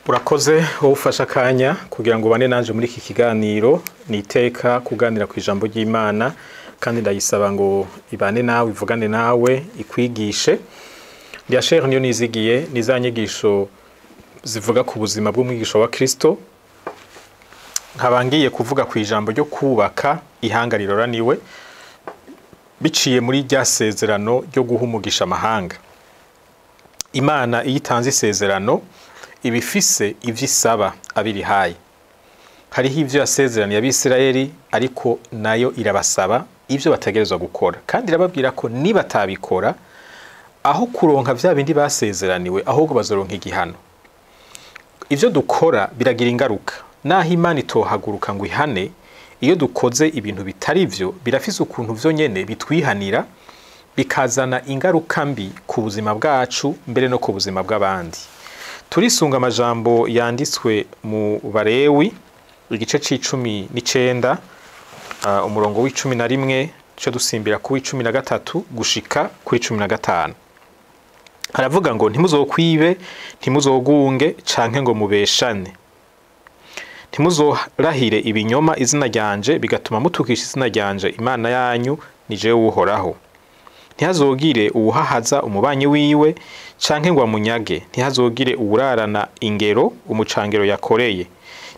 Urakoze wowe ufashe akanya kugira ngo ubane nanje muri iki kiganiro. Ni iteka kuganira ku ijambo ry'Imana, kandi ndayisaba ngo ibane nawe, ivugane nawe, ikwigishe. Lyashere niyo nizigiye ni za nyigisho zivuga ku buzima bw'umwigisha wa Kristo. Nkaba ngiye kuvuga ku ijambo ryo kubaka ihanga riroraniwe biciye muri rya sezerano ryo guha umugisha amahanga. Imana iyo itanze isezerano iba ifise ivyo isaba abirihaye. Hariho ivyo yasezeraniye Abisirayeli, ariko nayo irabasaba ivyo bategerezwa gukora, kandi irababwira ko nibatabikora, aho kuronka vya bindi basezeraniwe, ahubwo bazoronka igihano. Ivyo dukora biragira ingaruka. Naho Imana itohaguruka ngo ihane, iyo dukoze ibintu bitari vyo, birafise ukuntu vyo nyene bitwihanira, bikazana ingaruka mbi ku buzima bwacu, mbere no ku buzima bw'abandi. Turisunga amajambo yanditswe mu Barewi, igice c'19, umurongo w'11, co dusimbira ku w'13 gushika kuri 15. Haravuga ngo: "Ntimuzokwibe, ntimuzogunge canke ngo mubeshane, ntimuzorahire ibinyoma izina ryanje, bigatuma mutukisha izina ryanje Imana yanyu. Ni jewe Uhoraho. Ntihazogire uwuhahaza umubanyi wiwe canke ngo amunyage. Ntihazogire uwurarana ingero umucangero yakoreye.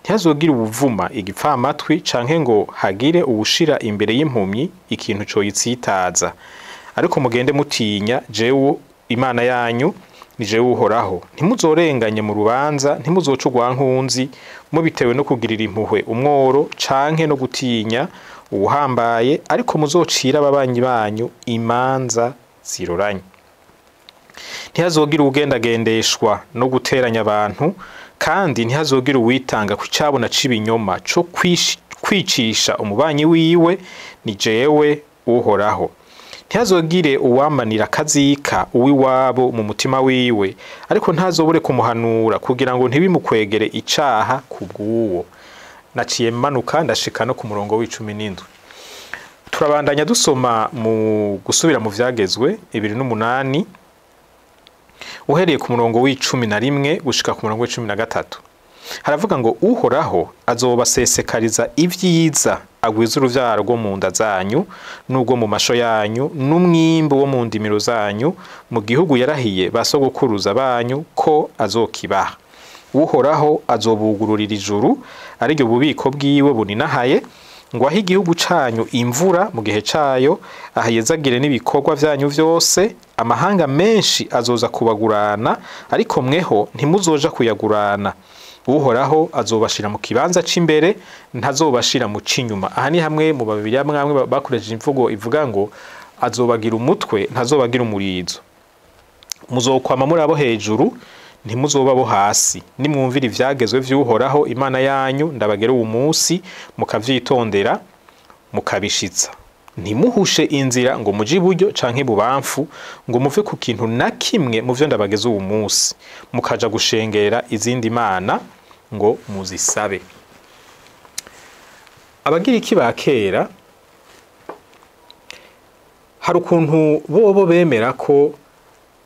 Ntihazogire uwuvuma igipfamatwi canke ngo hagire uwushira imbere y'impumyi ikintu coyitsitaza. Ariko mugende mutinya jewe Imana yanyu. Ni jewe Uhoraho. Ntimuzorenganye mu rubanza, ntimuzoce urwankunzi mubitewe no kugirira impuhwe umworo canke no gutinya uwuhambaye, ariko muzocira ababanyi banyu imanza ziroranye. Ntihazogire uwugendagendeshwa no guteranya abantu, kandi ntihazogire uwitanga ku cabona c'ibinyoma co kwicisha umubanyi wiwe. Ni jewe Uhoraho. Ntihazogire uwamanira akazika uw'iwabo mu mutima wiwe, ariko ntazobure kumuhanura kugira ngo ntibimukwegere icaha kubw'uwo." Naciye manuka ndashika no ku murongo w'17. Turabandanya dusoma mu gusubira mu Vyagezwe 28, uhereye ku murongo w'11 gushika ku murongo w'13. Haravuga ngo: "Uhoraho azobasesekariza ivyiza, agwiza uruvyaro rwo mu nda zanyu n'urwo mu masho yanyu n'umwimbu wo mu ndimiro zanyu, mu gihugu yarahiye ba sogokuruza banyu ko azokibaha. Uhoraho azobugururira ijuru, ariryo bubiko bwiwe buninahaye, ngo ahe igihugu canyu imvura mu gihe cayo, ahayezagire n'ibikorwa vyanyu vyose. Amahanga menshi azoza kubagurana, ariko mweho ntimuzoja kuyagurana. Uhoraho azobashira mu kibanza c'imbere, ntazobashira mu c'inyuma." Aha ni hamwe mu babiri amwe bakoresheje imvugo ivuga ngo azobagira umutwe, ntazobagira umurizo. "Muzokwama muri abo hejuru, ntimuzoba abo hasi, nimwumvira ivyagezwe vy'Uhoraho Imana yanyu ndabagera uwu munsi, mukavyitondera mukabishitsa. Ntimuhushe inzira ngo muje iburyo canke ibubamfu, ngo muve ku kintu na kimwe mu vyo ndabageza uwu munsi, mukaja gushengera izindi mana ngo muzisabe." Abagiriki ba kera hari ukuntu bobo bemera ko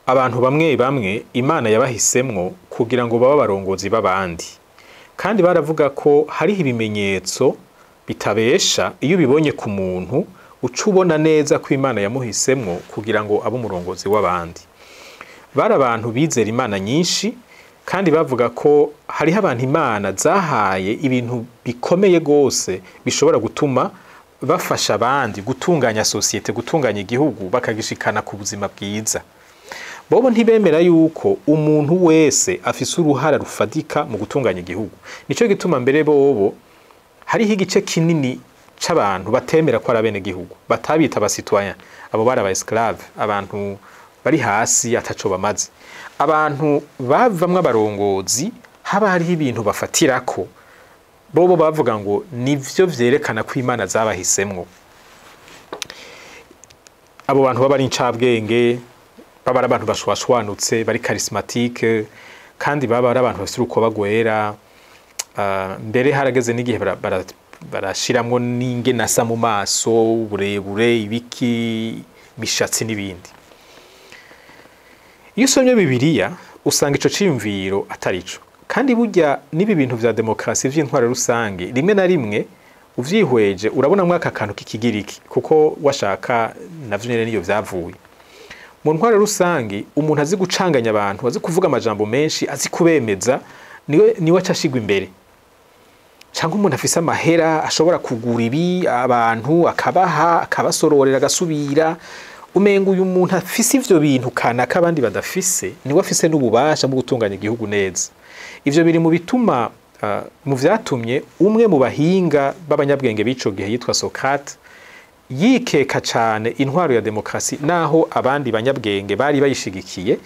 abantu bamwe bamwe Imana yabahisemwo kugira ngo babe abarongozi b'abandi, kandi baravuga ko hariho ibimenyetso bitabesha, iyo ubibonye ku muntu uca ubona neza ko Imana yamuhisemwo kugira ngo abe umurongozi w'abandi. Bari abantu bizera Imana nyinshi, kandi bavuga ko hariho abantu Imana zahaye ibintu bikomeye gose bishobora gutuma bafasha abandi gutunganya sosiyete, gutunganya igihugu, bakagishikana ku buzima bwiza. Bobo ntibemera yuko umuntu wese afise uruhara rufadika mu gutunganya igihugu. Nico gituma mbere bobo hariho igice kinini c'abantu batemera ko ari abenegihugu, batabita aba citoyen. Abo bari aba esclave, abantu bari hasi ataco bamaze. Abantu bavamwo abarongozi haba hariho ibintu bafatirako, bobo bavuga ngo nivyo vyerekana ko Imana zabahisemwo. Abo bantu baba ari incabwenge, baba ari abantu bashwashwanutse, bari charismatique, kandi baba ari abantu bafise urukoba rwera. Mbere harageze n'igihe barashiramwo n'ingene asa mu maso, uburebure, ibiki, imishatsi n'ibindi. Iyo usomye Bibiliya usanga ico ciyumviro atarico. Kandi burya n'ibi bintu vya demokarasi vy'intwaro rusange, rimwe na rimwe uvyihweje urabonamwo aka kantu k'ikigiriki, kuko washaka navyo nyene niyo vyavuye. Mu ntwaro rusange, umuntu azi gucanganya abantu, azi kuvuga amajambo menshi, azi kubemeza, niwe aca ashigwa imbere. Canke umuntu afise amahera ashobora kugura ibi abantu akabaha, akabasororera, agasubira. Umenga uyu muntu afise ivyo bintu kanaka abandi badafise, niwe afise n'ububasha bwo gutunganya igihugu neza. Ivyo biri mu bituma mu vyatumye umwe mu bahinga b'abanyabwenge b'ico gihe yitwa Socrate yikeka cane intwaro ya demokarasi, naho abandi banyabwenge bari bayishigikiye.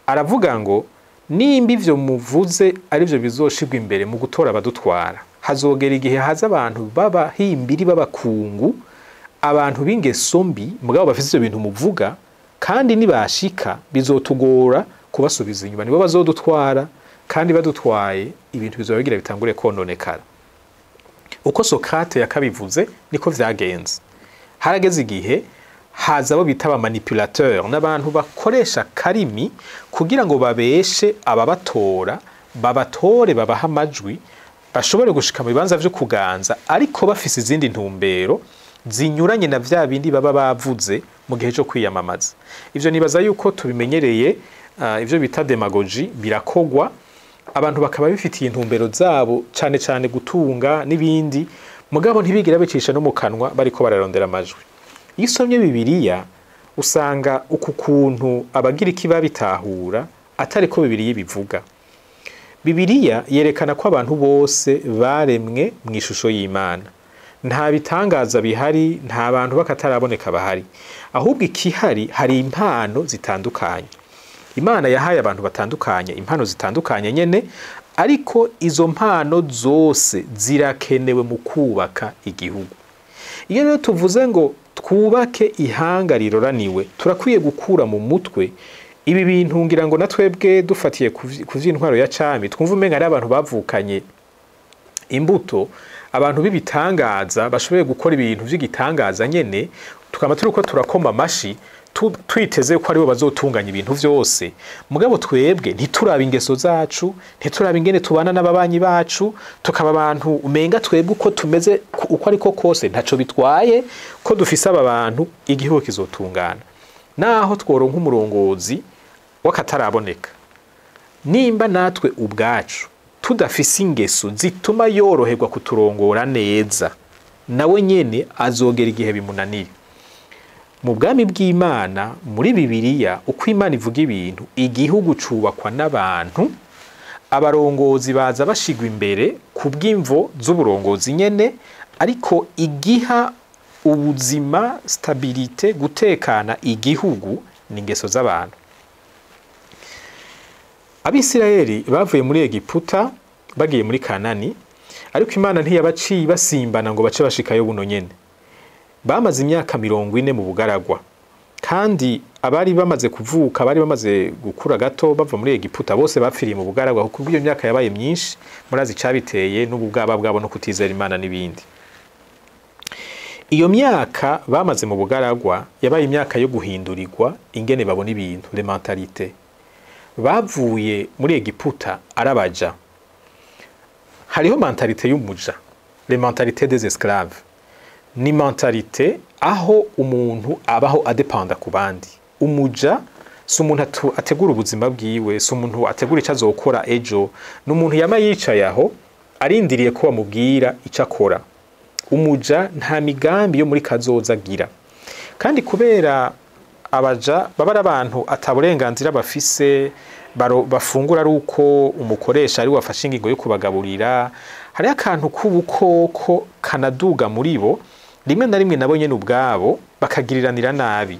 Aravuga ngo nimba ivyo muvuze arivyo bizoshirwa imbere mu gutora abadutwara, hazogera igihe haza abantu b'abahimbiri, b'abakungu, abantu b'ingeso mbi, mugabo bafise ivyo bintu muvuga, kandi nibashika bizotugora kubasubiza inyuma, nibo bazodutwara, kandi badutwaye ibintu bizoba bigira bitangure kononekara. Uko Socrate yakabivuze niko vyagenze. Harageze igihe haza abo bita aba manipulateur, n'abantu bakoresha karimi kugira ngo babeshe ababatora, babatore, babaha amajwi, bashobore gushika mu bibanza vyo kuganza, ariko bafise izindi ntumbero zinyuranye na vya bindi baba bavuze mu gihe cyo kwiyamamaza. Ivyo nibaza yuko tubimenyereye, ivyo bita démagogie birakogwa, abantu bakaba bifitiye intumbero zabo, cane cane gutunga n'ibindi, mugabo ntibigira bicisha no mu kanwa bariko bararondera amajwi. Iyo usomye Bibiliya usanga uku kuntu Abagiriki babitahura atari ko Bibiliya bivuga. Bibiliya yerekana ko abantu bose baremwe mu ishusho y'Imana. Nta bitangaza bihari, nta bantu bakataraboneka bahari, ahubwo ikihari hari impano zitandukanye. Imana yahaye abantu batandukanye impano zitandukanye nyene, ariko izo mpano zose zirakenewe mu kubaka igihugu. Iyo rero tuvuze ngo twubake ihanga riroraniwe, turakwiye gukura mu mutwe ibi bintu, ngira ngo na twebwe dufatiye ku vy'intwaro ya cami twumva umenga ari abantu bavukanye imbuto, abantu b'ibitangaza bashoboye gukora ibintu vy'igitangaza nyene, tukaba turiko turakoma amashi twiteze ko aribo bazotunganya ibintu vyose. Mugabo twebwe ntituraba ingeso zacu, ntituraba ingene tubana n'ababanyi bacu, tukaba abantu umenga twebwe uko tumeze uko ariko kose ntaco bitwaye ko dufise aba bantu, igihugu kizotungana. Naho tworonka umurongozi w'akataraboneka, nimba natwe ubwacu tudafise ingeso zituma yoroherwa kuturongora neza, nawe nyene azogera igihe bimunaniye. Mu bwami bw'Imana, muri Bibiliya, uko Imana ivuga ibintu, igihugu cubakwa n'abantu, abarongozi baza bashigwa imbere ku bw'imvo z'uburongozi nyene, ariko igiha ubuzima, stabilité, gutekana igihugu ni ingeso z'abantu. Abisirayeli bavuye muri Egiputa bagiye muri Kanani, ariko Imana ntiyabaciye basimbana ngo bace bashikayo buno nyene. Bamaze imyaka 40 mu bugaragwa, kandi abari bamaze kuvuka, bari bamaze gukura gato bava muri Egiputa, bose bapfiriye mu bugaragwa, kuko iyo myaka yabaye myinshi. Murazi icabiteye n'ubugaba bwabo no kutizera Imana n'ibindi. Iyo myaka bamaze mu bugaragwa yabaye imyaka yo guhindurirwa ingene babona ibintu, les mentalités. Bavuye muri Egiputa arabaja. Hariho mentalité y'umuja, les mentalités des esclaves. Ni mentalité aho umuntu abaho adepanda ku bandi. Umuja si umuntu ategura ubuzima bwiwe, si umuntu ategura icyo azokora ejo, ni umuntu yama yicaye aho arindiriye ko bamubwira icyo akora. Umuja nta migambi yo muri kazoza agira. Kandi kubera abaja baba ari abantu ata burenganzira bafise, bafungura ari uko umukoresha ari wafashe ingingo yo kubagaburira, hariho akantu k'ubukoko kanaduga muri bo, rimwe na rimwe nabo nyene ubwabo bakagiriranira nabi,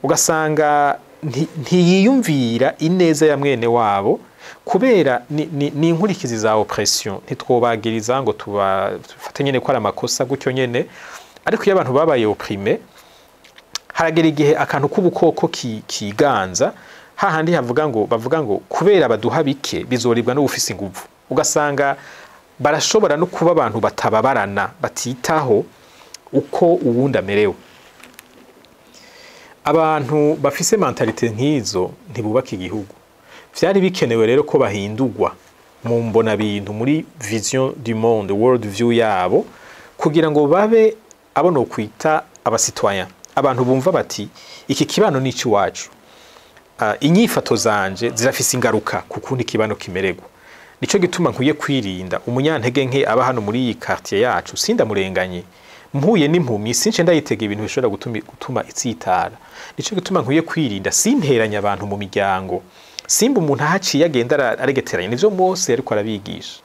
ugasanga ntiyiyumvira ineza ya mwene wabo, kubera ni inkurikizi za oppression. Ntitwobagiriza ngo tubafate nyene ko ari amakosa gutyo nyene, ariko iyo abantu babaye opprimé, haragera igihe akantu k'ubukoko kiganza, hahandi havuga ngo bavuga ngo kubera baduha bike bizoribwa n'ubufise inguvu. Ugasanga barashobora no kuba abantu batababarana, batitaho uko uwundi amerewe. Abantu bafise mentalité nk'izo ntibubaka igihugu. Vyari bikenewe rero ko bahindurwa. Mu mbona bintu, muri vision du monde, world view yabo, kugira ngo babe abo no kwita aba citoyen, abantu bumva bati: "Iki kibano ni iwacu, inyifato zanje zirafise ingaruka ku kundi ikibano kimererwa. Nico gituma nkwiye kwirinda umunyantege nke aba hano muri iyi quartier yacu, sindamurenganye. Mpuye n'impumyi, since ndayitega ibintu bishobora gutuma itsitara. Nico gituma nkwiye kwirinda, sinteranya abantu mu miryango, simba umuntu ahaciye agenda aregeteranya." Nivyo Mose ariko arabigisha,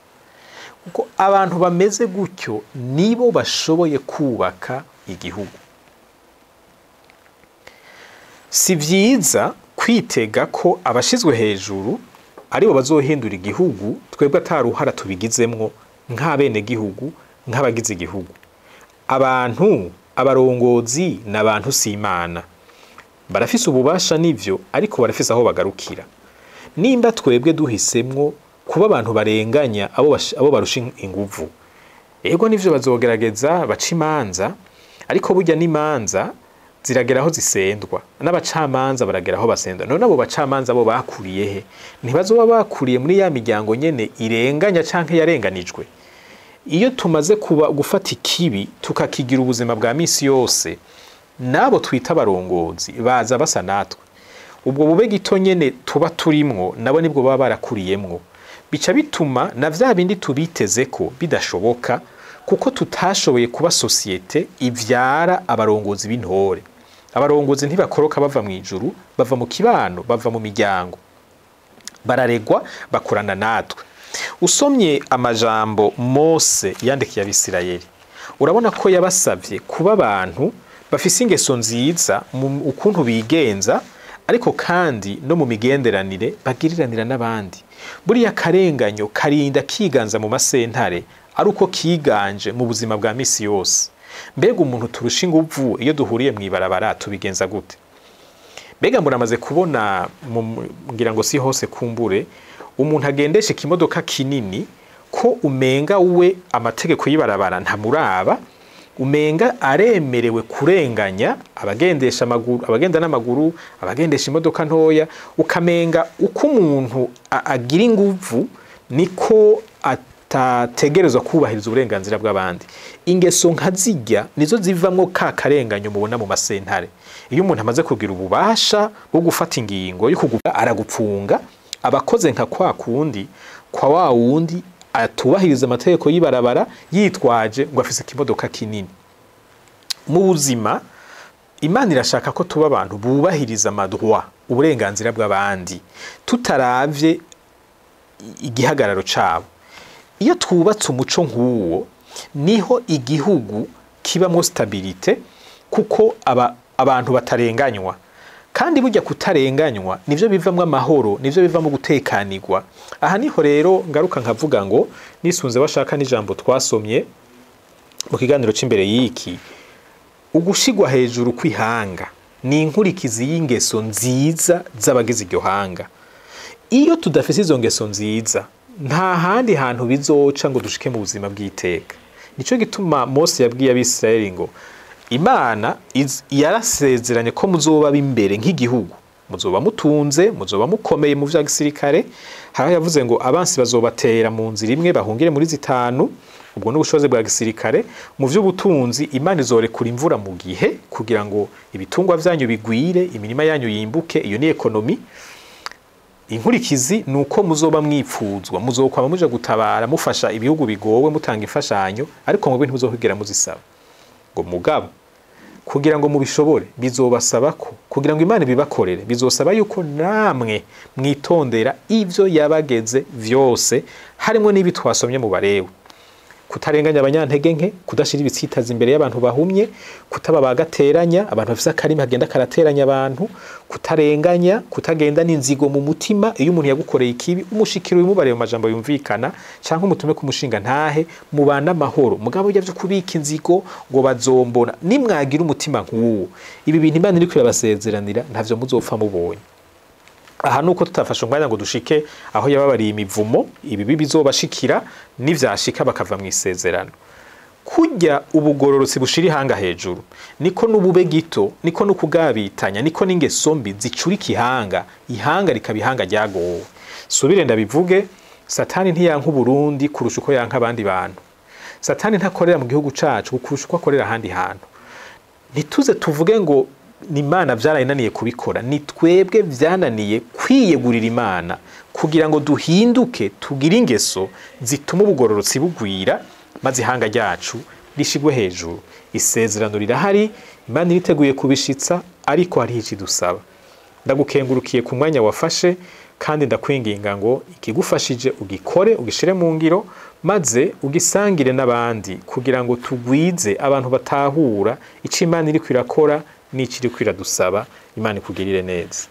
kuko abantu bameze gutyo nibo bashoboye kubaka igihugu. Si vyiza kwitega ko abashizwe hejuru aribo bazohindura igihugu, twebwe ataruhara tubigizemwo nk'abenegihugu, nk'abagize igihugu. Abantu, abarongozi n'abantu, si Imana. Barafise ububasha nivyo, ariko barafise aho bagarukira. Nimba twebwe duhisemwo kuba abantu barenganya abo barusha inguvu, ego nivyo, bazogerageza baca imanza, ariko burya n'imanza ziragera aho zisendwa, n'abacamanza baragera aho basendwa. None abo bacamanza bo bakuriye he? Ntibazoba bakuriye muri ya miryango nyene irenganya canke yarenganijwe? Iyo tumaze kuba gufata ikibi tukakigira ubuzima bwa misi yose, nabo twita abarongozi baza basa natwe. Ubwo bube gito nyene tuba turimwo, nabo nibwo baba barakuriyemwo. Bica bituma na vya bindi tubiteze ko bidashoboka, kuko tutashoboye kuba société ivyara abarongozi b'intore. Abarongozi ntibakoroka bava mu ijuru, bava mu kibano, bava mu miryango, bararegwa, bakurana natwe. Usomye amajambo Mose yandikiye Abisirayeli, urabona ko yabasavye kuba abantu bafise ingeso nziza mu ukuntu bigenza, ariko kandi no mu migenderanire bagiriranira n'abandi. Buriya karenganyo karinda kiganza mu masentare ari uko kiganje mu buzima bwa misi yose. Mbega umuntu turusha inguvu, iyo duhuriye mw'ibarabara tubigenza gute? Mbega muramaze kubona, ngira ngo si hose kumbure, umuntu agendesha ikimodoka kinini ko umenga we amategeko y'ibarabara ntamuraba, umenga aremerewe kurenganya abagendesha amaguru, abagenda n'amaguru, abagendesha imodoka ntoya, ukamenga uko umuntu agira inguvu niko atategerezwa kubahiriza uburenganzira bw'abandi? Ingeso nka zirya nizo zivamwo ka karenganyo mubona mu masentare. Iyo umuntu amaze kugira ububasha bwo gufata ingingo yo kuguga, aragupfunga, abakoze nka kwa kundi kwa wa wundi atubahiriza amategeko y'ibarabara yitwaje ngo afise ikimodoka kinini. Mu buzima, Imana irashaka ko tuba abantu bubahiriza ama droits, uburenganzira bw'abandi, tutaravye igihagararo cabo. Iyo twubatse umuco nk'uwo, niho igihugu kibamwo stabilité, kuko abantu batarenganywa. Kandi burya kutarenganywa nivyo bivamwo amahoro, nivyo bivamwo gutekanirwa. Aha niho rero ngaruka nkavuga ngo nisunze washaka n'ijambo twasomye mu kiganiro c'imbere y'iki: ugushigwa hejuru kw'ihanga ni inkurikizi y'ingeso nziza z'abagize iryo hanga. Iyo tudafise izo ngeso nziza, nta handi hantu bizoca ngo dushike mu buzima bw'iteka. Nico gituma Mose yabwiye Abisirayeli ngo Imana yarasezeranye ko muzoba b'imbere nk'igihugu, muzoba mutunze, muzoba mukomeye mu vya gisirikare. Haraho yavuze ngo abansi bazobatera mu nzira imwe, bahungire muri zitanu. Ubwo n'ubushobozi bwa gisirikare. Mu vy'ubutunzi, Imana izorekura imvura mu gihe kugira ngo ibitungwa vyanyu bigwire, imirima yanyu yimbuke. Iyo ni économie. Inkurikizi ni uko muzoba mwipfuzwa, muzokwama muja gutabara, mufasha ibihugu bigowe, mutanga imfashanyo, ariko mwebwe ntimuzokwigera muzisaba. Ngo mugabo kugira ngo mubishobore, bizobasaba ko, kugira ngo Imana ibibakorere, bizosaba yuko namwe mwitondera ivyo yabageze vyose, harimo n'ibi twasomye mu Barewe: kutarenganya abanyantege nke, kudashira ibitsitaza imbere y'abantu bahumye, kutaba bagateranya abantu bafise akarimi kagenda karateranya abantu, kutarenganya, kutagenda n'inzigo mu mutima. Iyo umuntu yagukoreye ikibi, umushikira ubimubariye mu majambo yumvikana, canke umutume kumushinga ntahe, mubana amahoro. Mugabo burya vyo kubika inzigo ngo bazombona, nimwagira umutima nk'uwo, ibi bintu Imana iriko irabasezeranira ntavyo muzopfa mubonye. Aha nuko tutafashe umwanya ngo dushike aho yababariye imivumo, ibibi bizobashikira nivyashika bakava mu isezerano. Kurya ubugororotsi bushira ihanga hejuru, niko n'ubube gito, niko n'ukugabitanya, niko n'ingeso mbi zicurika ihanga, ihanga rikaba ihanga ryagowe. Subire ndabivuge. Satani ntiyanka Uburundi kurusha uko yanka abandi bantu. Satani ntakorera mu gihugu cacu kurusha uko akorera ahandi hantu. Ntituze tuvuge ngo ni Imana vyarayinaniye kubikora, ni twebwe vyananiye kwiyegurira Imana kugira ngo duhinduke, tugire ingeso zituma ubugororotsi bugwira, maze ihanga ryacu rishigwe hejuru. Isezerano rirahari, Imana iriteguye kubishitsa, ariko hariho ikidusaba. Ndagukengurukiye ku mwanya wafashe, kandi ndakwinginga ngo ikigufashije ugikore, ugishire mu ngiro, maze ugisangire n'abandi kugira ngo tugwize abantu batahura ico Imana iriko irakora n'icyo iriko iradusaba. Imana ikugirire neza.